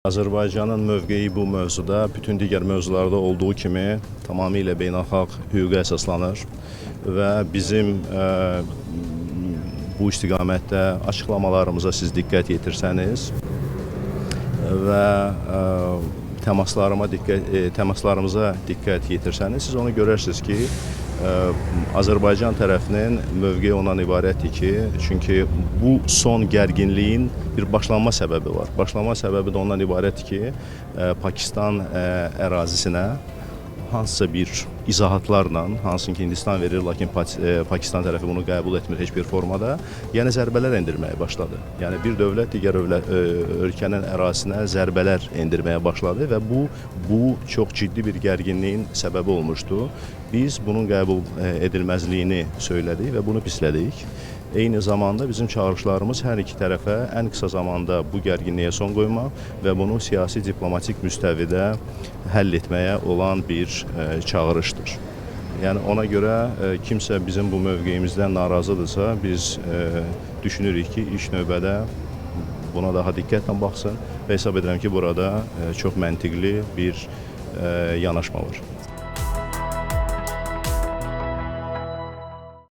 Azərbaycanın mövqeyi bu mövzuda bütün digər mövzularda olduğu kimi tamamilə beynəlxalq hüquqa əsaslanır və bizim bu istiqamətdə açıqlamalarımıza siz diqqət yetirsəniz və təmaslarımıza diqqət yetirsəniz, siz onu görərsiniz ki, Azərbaycan tərəfinin mövqeyi ondan ibarətdir ki, çünki bu son gərginliyin bir başlanma səbəbi var. Başlanma səbəbi də ondan ibarətdir ki, Pakistan ərazisinə hansısa bir izahatlarla, hansını ki Hindistan verir, lakin Pakistan tərəfi bunu qəbul etmir heç bir formada, yəni zərbələr endirməyə başladı. Yəni bir dövlət digər ölkənin ərazisinə zərbələr endirməyə başladı və bu çox ciddi bir gərginliyin səbəbi olmuşdu. Biz bunun qəbul edilməzliyini söylədik və bunu pislədik. Eyni zamanda bizim çağırışlarımız hər iki tərəfə ən qısa zamanda bu gərginliyə son qoymaq və bunu siyasi diplomatik müstəvidə həll etməyə olan bir çağırışdır. Yəni ona görə kimsə bizim bu mövqeyimizdən narazıdırsa, biz düşünürük ki, ilk növbədə buna daha diqqətlə baxsın və hesab edirəm ki, burada çox məntiqli bir yanaşma var.